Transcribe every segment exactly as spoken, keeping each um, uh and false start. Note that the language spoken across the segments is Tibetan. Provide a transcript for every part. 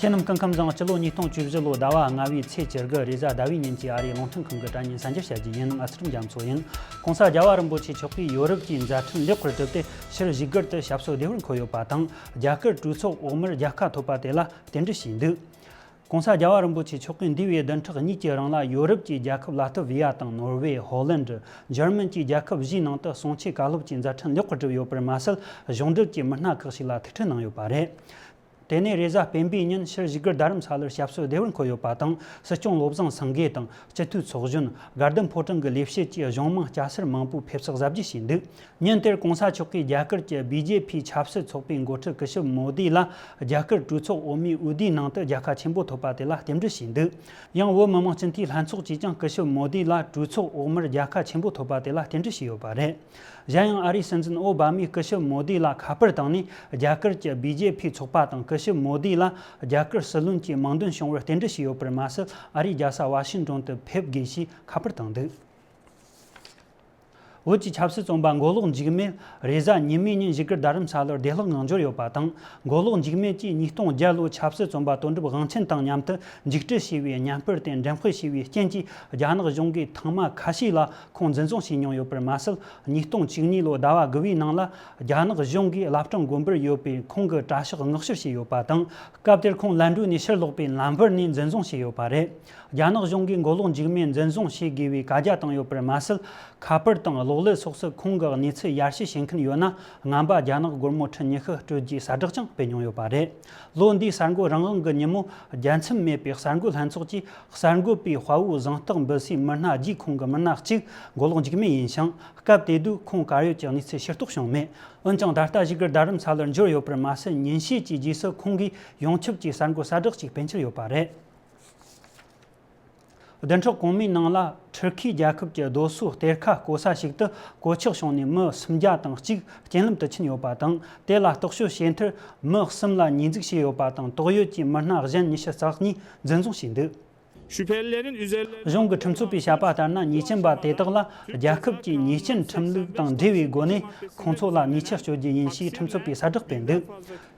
ཁྱེད་རྣམས་སྐུ་ཁམས་བཟང་། སྤྱི་ལོ་ཉིས་སྟོང་བཅུ་བཞི་ལོ་ཟླ་བ་ལྔ་བའི་ཚེས་བཅུ་དགུ་རེས་གཟའ་ཟླ་བའི་ཉིན་གྱི་ཨ་རིའི་རླུང་འཕྲིན་ཁང་གི་དྲ་བརྙན་གསར་འགྱུར་བཤད་རྒྱུ་ཡིན། ཨ་ཚུར་འཇམ་ཚོ་ཡིན། ༸གོང་ས་རྒྱལ་བ་རིན་པོ་ཆེ་མཆོག་གིས་ཡོ་རོབ་ཀྱི་མཛའ་འཕྲིན་ལེགས་པར་གྲུབ་སྟེ་ཕྱིར་བཞུགས་སྒར་དུ་ཞབས་སོར་བདེ་བར་འཁོད་ཡོད་པ་དང་། རྒྱ་གར་གྲོས་ཚོགས་འོག་མར་རྒྱལ་ཁ་ཐོབ་པ་དེ་ལ་རྟེན་འབྲེལ་ཞུས་འདུག ༸གོང་ས་རྒྱལ་བ་རིན་པོ་ཆེ་མཆོག་གིས་འདས་པའི་བདུན་ཕྲག་གཉིས་ཀྱི་རིང་ལ་ཡོ་རོབ་ཀྱི་རྒྱལ་ཁབ་ལ་ཏི་བི་ཡ་དང་ནོར་ཝེ། ཧོ་ལན། འཇར་མན་གྱི་རྒྱལ་ཁབ་བཞིའི་ནང་དུ་གསུང་ཆོས་བཀའ་སློབ་ཀྱི་མཛའ་འཕྲིན་ལེགས་པར་གྲུབ་ཡོད་པར་མ་ཟད། གཞུང་འབྲེལ་གྱི་མི་སྣ་ཁག་ཞིག་ལ་ཐུག་འཕྲད་གནང་ཡོད་པ་རེད། དེ་ནས་རེས་གཟའ་སྤེན་པའི་ཉིན་ཕྱིར་བཞུགས་སྒར་རྡ་རམ་ས་ལར་ཞབས་སོར་བདེ་བར་འཁོད་ཡོད་པ་དང་། སྲིད་སྐྱོང་བློ་བཟང་སེང་གེ་དང་སྤྱི་འཐུས་ཚོགས་གཞོན། དགའ་ལྡན་ཕོ་བྲང་གི་ལས་བྱེད་བཅས་གཞུང་མང་སྐྱ་སེར་མང་པོས་ཕེབས་བསུ་གཟབ་རྒྱས་བྱས་འདུག་ཉིན་དེར་༸གོང་ས་མཆོག་གིས་རྒྱ་གར་གྱི་བི་ཇེ་པི་ཆབ་སྲིད་ཚོགས་པའི་འགོ་ཁྲིད་སྐུ་ཞབས་མོ་དི་ལ་རྒྱ་གར་གྲོས་ཚོགས་འོག་མའི་འོས་བསྡུའི་ནང་དུ་རྒྱལ་ཁ་ཆེན་པོ་ཐོབ་པ་དེ་ལ་རྟེན་འབྲེལ་ཞུས་འདུག་ཡང་བོད་མི་མང་སྤྱི་འཐུས་ལྷན་ཚོགས་ཀྱིས་ཀྱང་སྐུ་ཞབས་མོ་དི་ལ་གྲོས་ཚོགས་འོག་མར་རྒྱལ་ཁ་ཆེན་པོ་ཐོབ་པ་དེ་ལ་རྟེན་འབྲེལ་ཞུས་ཡོད་པ་རེད། གཞན་ཡང་ཨ་རིའི་སྲིད་འཛིན་ཨོ་བྷ་མས་སྐུ་ཞབས་མོ་དི་ལ་ཁ་པར་བཏང་ནས། རྒྱ་གར་གྱི་བི་ཇེ་པི་ཚོགས་པ་དང་སྐུ་ཞབས་མོ་དི་ལ་རྒྱ་གར་སྲིད་བློན་གྱི་མིང་འདོན་བྱུང་བར་རྟེན་འབྲེལ་ཞུས་ཡོད་པར་མ་ཟད། ཨ་རིའི་རྒྱལ་ས་ཝ་ཤིང་ཏོན་དུ་ཕེབས་དགོས་ཞེས་ཁ་པར་བཏང་འདུག་བོད་ཀྱི་ཆབ་སྲིད་བཙོན་པ་མགོ་ལོག་འཇིགས་མེད་རེས་གཟའ་ཉི་མའི་ཉིན་བཞུགས་སྒར་རྡ་རམ་ས་ལར་བདེ་བླག་ངང་འབྱོར་ཡོད་པ་དང་། མགོ་ལོག་འཇིགས་མེད་ཀྱིས་ཉིས་སྟོང་བརྒྱད་ལོའི་ཆབ་སྲིད་བཙོན་པ་དོན་གྲུབ་དབང་ཆེན་དང་མཉམ་དུ་འཇིགས་སྐྲག་བྱས་པའི་བརྙན་པར་དེ་འགྲེམས་སྤེལ་བྱས་པའི་རྐྱེན་གྱིས། རྒྱ་ནག་གཞུང་གིས་ཐེངས་མ་ཁ་ཤས་ལ་ཁོང་འཛིན་བཟུང་བྱས་མྱོང་ཡོད་པར་མ་ཟད། ཉིས་སྟོང་བཅུ་གཉིས་ལོའི་ཟླ་བ་དགུ་བའི་ནང་ལ་རྒྱ་ནག་གཞུང་གིས་བླ་བྲང་དགོན་པར་ཡོད་པའི་ཁོང་གི་གྲྭ་ཤག་མངགས་བཅོལ་བྱས་ཡོད་པ་དང་། སྐབས་དེར་ཁོང་ལན་གྲུ་ནས་ཕྱིར་ལོག་པའི་ལམ་བར་ནས་འཛིན་བཟུང་བྱས་ཡོད་པ་རེད། རྒྱ་ནག་གཞུང་གིས་མགོ་ལོག་འཇིགས་མེད་འཛིན་བཟུང་བྱེད་དགོས་པའི་བཀའ་རྒྱ་བཏང་ཡོད་པར་མ་ཟད། ཁ་པར་དང་གློག་ཀླད་སོགས་སུ་ཁོང་གི་གནས་ཚུལ་ཡར་ཞུ་བྱེད་མཁན་ཡོད་ན། རྔམ་པ་རྒྱ་ནག་སྒོར་མོ་ཁྲི་ཉི་ཤུ་སྤྲོད་རྒྱུའི་གསལ་བསྒྲགས་ཀྱང་སྤེལ་མྱོང་ཡོད་པ་རེད། ལོ་འདིའི་གསར་འགོད་རང་དབང་གི་ཉིན་མོ། རྒྱལ་མཚམས་མེད་པའི་གསར་འགོད་ལྷན་ཚོགས་ཀྱིས་གསར་འགོད་པའི་དཔའ་བོའི་གཟེངས་རྟགས་འབུལ་སའི་མི་སྣ་བརྒྱུད་ཁོང་གི་མི་སྣ་གཅིག་མགོ་ལོག་འཇིགས་མེད་ཡིན་ཞིང་། སྐབས་དེ་དུས་ཁོང་གར་ཡོད་ཀྱི་གནས་ཚུལ་ཕྱིར་རྟོག་བྱུང་མེད། འོན་ཀྱང་། ད་ལྟ་བཞུགས་སྒར་རྡ་རམ་ས་ལར་འབྱོར་ཡོད་པར་མ་ཟད། ཉིན་ཤས་ཀྱི་རྗེས་སུ་ཁོང་གིས་ཡོངས་ཁྱབ་ཀྱི་གསར་འགོད་གསལ་བསྒྲགས་ཤིག་སྤེལ་འཆར་ཡོད་པ་རེད། བདུན་ཕྲག་གོང་མའི་ནང་ལ། ཐུར་ཁེ་རྒྱལ་ཁབ་ཀྱི་རྡོ་སོལ་གཏེར་ཁ་བརྐོ་ས་ཞིག་ཏུ། གོད་ཆག་བྱུང་ནས་མི་སུམ་བརྒྱ་དང་གཅིག་རྐྱེན་ལམ་དུ་ཕྱིན་ཡོད་པ་དང་། དེ་ལ་རྟོག་དཔྱོད་བྱས་མཐར། མི་གསུམ་ལ་ཉེས་འཛུགས་བྱས་ཡོད་པ་དང་། དོགས་ཡོད་ཀྱི་མི་སྣ་གཞན་ཉི་ཤུ་རྩ་གཉིས་འཛིན་བཟུང་བྱས་འདུག Şüphelilerin üzerlerine གཞུང་གི་ཁྲིམས་རྩོད་པས་བཤད་པ་ལྟར་ན། ཉེས་ཅན་པ་དེ་དག་ལ་རྒྱལ་ཁབ་ཀྱི་ཉེས་ཅན་ཁྲིམས་ལུགས་དང་འབྲེལ་བའི་སྒོ་ནས་ཁོང་ཚོ་ལ་ཉེས་ཆད་གཅོད་རྒྱུ་ཡིན་ཞེས་ཁྲིམས་རྩོད་པས་གསལ་བསྒྲགས་སྤེལ་འདུག་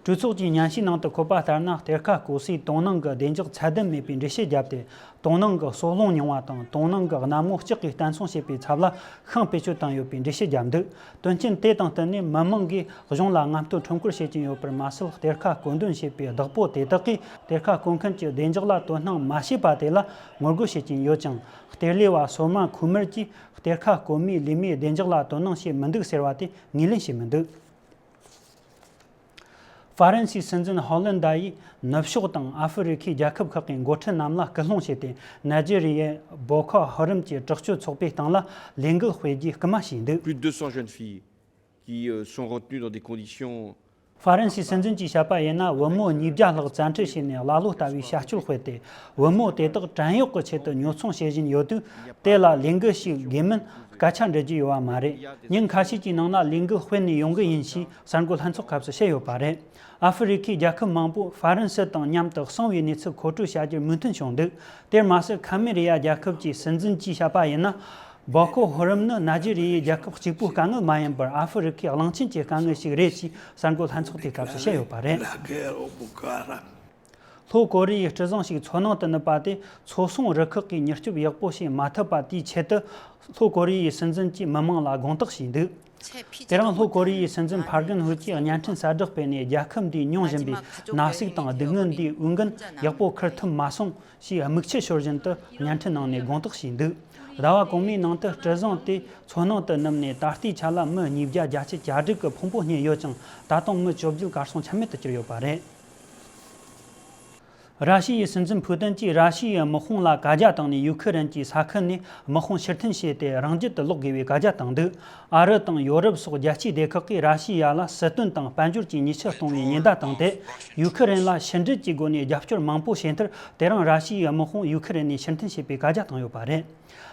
གྲོས་ཚོགས་ཀྱི་སྙན་ཞུའི་ནང་དུ་འཁོད་པ་ལྟར་ན། གཏེར་ཁ་བརྐོ་སའི་དོ་སྣང་གི་བདེ་འཇགས་ཚད་ལྡན་མེད་པའི་འགྲེལ་བཤད་བརྒྱབ་སྟེ། དོ་སྣང་གི་སོལ་རླུང་ཉུང་བ་དང་། དོ་སྣང་གི་གནམ་ངོ་ལྕགས་ཀྱིས་བརྟན་སྲུང་བྱེད་པའི་ཚབ་ལ་ཤིང་བེད་སྤྱོད་བཏང་ཡོད་པའི་འགྲེལ་བཤད་བརྒྱབ་འདུག་དོན་རྐྱེན་དེ་དང་བསྟུན་ནས་མི་མང་གིས་གཞུང་ལ་རྔམ་སྟོན་ཁྲོམ་སྐོར་བྱེད་ཀྱིན་ཡོད་པར་མ་ཟད། གཏེར་ཁ་བརྐོ་འདོན་བྱེད་པའི་བདག་པོ་དེ་དག་གིས་གཏེར་ཁ་བརྐོ་མཁན་གྱི་བདེ་འཇགས་ལ་དོ་སྣང་མ་བྱས་པ་དེ་ལ་ངོ་རྒོལ་བྱེད་ཀྱིན་ཡོད་ཅིང་། གཏེར་ལས་པ་སོ་མ་ཁུ་མར་གྱིས་གཏེར་ཁ་བརྐོ་མིའི་ལས་མིའི་བདེ་འཇགས་ལ་དོ་སྣང་བྱས་མི་འདུག་ཟེར་བ་དེ་ངོས་ལེན་བྱས་མི་འདུག་ཧྥ་རན་སིའི་སྲིད་འཛིན་ཧོ་ལན་ཌ་ཡིས་ནུབ་ཕྱོགས་དང་ཨ་ཧྥེ་རི་ཁའི་རྒྱལ་ཁབ་ཁག་གི་འགོ་ཁྲིད་རྣམས་ལ་སྐུལ་སློང་བྱས་ཏེ། ནཱི་ཇེ་རི་ཡའི་བོ་ཁོ་ཧོ་རམ་གྱི་དྲག་སྤྱོད་ཚོགས་པའི་སྟེང་ལ་ལས་འགུལ་སྤེལ་རྒྱུའི་སྐུལ་མ་བྱས་འདུག Plus de deux cents jeunes filles qui euh, sont retenues dans des conditions ཧྥ་རན་སིའི་སྲིད་འཛིན་གྱིས་བཤད་པ་ཡིན་ན། བུ་མོ་ཉིས་བརྒྱ་ལྷག་བཙན་ཁྲིད་བྱས་ནས་ཀླ་ཀློ་ལྟ་བུའི་བྱ་སྤྱོད་སྤེལ་ཏེ། བུ་མོ་དེ་དག་བྲན་གཡོག་གི་ཆེད་དུ་ཉོ་ཚོང་བྱེད་བཞིན་ཡོད་དུས། དེ་ལ་ལས་འགུལ་ཞིག་དགོས་མིན་སྐད་ཆ་འདྲི་རྒྱུ་ཡོད་པ་མ་རེད། ཉིན་ཁ་ཤས་ཀྱི་ནང་ན་ལས་འགུལ་སྤེལ་ནས་ཡོང་གི་ཡིན་ཞེས་གསར་འགོད་ལྷན་ཚོགས་སྐབས་སུ་བཤད་ཡོད་པ་རེད། ཨ་ཧྥེ་རི་ཁའི་རྒྱལ་ཁབ་མང་པོ་ཧྥ་རན་སི་དང་མཉམ་དུ་གསང་བའི་གནས་ཚུལ་མཁོ་སྤྲོད་བྱ་རྒྱུར་མོས་མཐུན་བྱུང་འདུག་དེར་མ་ཟད། ཁ་མེ་རི་ཡ་རྒྱལ་ཁབ་ཀྱི་སྲིད་འཛིན་གྱིས་བཤད་པ་ཡིན་ན། བོ་ཁོ་ཧོ་རམ་ནི་ནཱི་ཇེ་རི་ཡའི་རྒྱལ་ཁབ་གཅིག་པུའི་དཀའ་ངལ་མ་ཡིན་པར། ཨ་ཧྥེ་རི་ཁའི་གླིང་ཆེན་གྱི་དཀའ་ངལ་ཞིག་རེད་ཅེས་གསར་འགོད་ལྷན་ཚོགས་དེའི་སྐབས་སུ་བཤད་ཡོད་པ་རེད། ལྷོ་ཀོ་རི་ཡའི་སྤྱི་བཟང་ཞིག་མཚོ་ནང་དུ་ནུབ་པ་དེ། མཚོ་སྲུང་རུ་ཁག་གིས་མྱུར་སྐྱོབ་ཡག་པོ་བྱེད་མ་ཐུབ་པ་དེའི་ཆེད་དུ། ལྷོ་ཀོ་རི་ཡའི་སྲིད་འཛིན་གྱིས་མི་མང་ལ་དགོངས་དག་བྱས་འདུག་དེ་རིང་ལྷོ་ཀོ་རི་ཡའི་སྲིད་འཛིན་ཕར་གན་ཧུ་གྱིས་བརྙན་འཕྲིན་གསལ་བསྒྲགས་སྤེལ་ནས། རྒྱལ་ཁབ་འདིས་མྱོང་བཞིན་པའི་ན་ཟུག་དང་སྡུག་བསྔལ་འདིའི་འོས་འགན་ཡག་པོ་འཁུར་ཐུབ་མ་སོང་ཞེས་དམིགས་ཆད་ཤོར་བཞིན་དུ་བརྙན་འཕྲིན་ནང་ནས་དགོངས་དག་བྱས་འདུག་ཟླ་བ་གོང་མའི་ནང་དུ་སྤྱི་བཟང་དེ་མཚོ་ནང་དུ་ནུབ་ནས། ད་ལྟའི་ཆ་ལ་མི་ཉིས་བརྒྱ་བརྒྱད་ཅུ་གྱ་དྲུག་གི་ཕུང་པོ་རྙེད་ཡོད་ཅིང་། ད་དུང་མི་བཅོ་བརྒྱད་གར་སོང་ཆ་མེད་དུ་གྱུར་ཡོད་པ་རེད། ར་ཤི་ཡའི་སྲིད་འཛིན་ཕུ་ཏིན་གྱིས་ར་ཤི་ཡའི་དམག་དཔུང་ལ་བཀའ་རྒྱ་བཏང་ནས། ཡུ་ཁི་རན་གྱི་ས་ཁུལ་ནས་དམག་དཔུང་ཕྱིར་འཐེན་བྱས་ཏེ། རང་རྒྱལ་དུ་ལོག་དགོས་པའི་བཀའ་རྒྱ་བཏང་འདུག་ཨ་རི་དང་ཡོ་རོབ་སོགས་རྒྱལ་སྤྱིའི་སྡེ་ཁག་གིས་ར་ཤི་ཡ་ལ་སྲིད་དོན་དང་དཔལ་འབྱོར་གྱི་ཉེས་ཆད་གཏོང་བའི་ཉེན་བརྡ་བཏང་སྟེ། ཡུ་ཁི་རན་ལ་ཕྱི་འབྲེལ་གྱི་སྒོ་ནས་རྒྱབ་སྐྱོར་མང་པོ་བྱས་མཐར། དེ་རིང་ར་ཤི་ཡའི་དམག་དཔུང་ཡུ་ཁི་རན་ནས་ཕྱིར་འཐེན་བྱས་པའི་བཀའ་རྒྱ་བཏང་ཡོད་པ་རེད།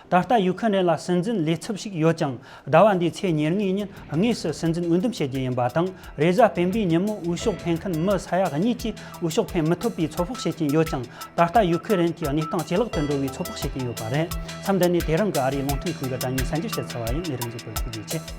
ད་ལྟ་ཡུ་ཁི་རན་ལ་སྲིད་འཛིན་ལས་ཚབ་ཞིག་ཡོད་ཀྱང་། ཟླ་བ་འདིའི་ཚེས་ཉེར་ལྔའི་ཉིན་དངོས་སུ་སྲིད་འཛིན་འོས་འདེམས་བྱེད་རྒྱུ་ཡིན་པ་དང་། རེས་གཟའ་སྤེན་པའི་ཉིན་མོ་འོས་ཤོག་འཕེན་མཁན་མི་ས་ཡ་གཉིས་ཀྱིས་འོས་ཤོག་འཕེན་མི་ཐུབ་པའི་ཚོད་དཔག་བྱེད་ཀྱིན་ཡོད་ཀྱང་། ད་ལྟ་ཡུ་ཁི་རན་གྱི་གནས་སྟངས་ཇེ་ལེགས་དུ་འགྲོ་བའི་ཚོད་དཔག་བྱེད་ཀྱིན་ཡོད་པ་རེད། མཚམས་འདི་ནས་དེ་རིང་གི་ཨ་རིའི་རླུང་འཕྲིན་ཁང་གི་དྲ་བརྙན་གསར་འགྱུར་བཤད་ཚར་བ་ཡིན། ལས་རིམ་གཟིགས་པར་ཐུགས་རྗེ་ཆེ།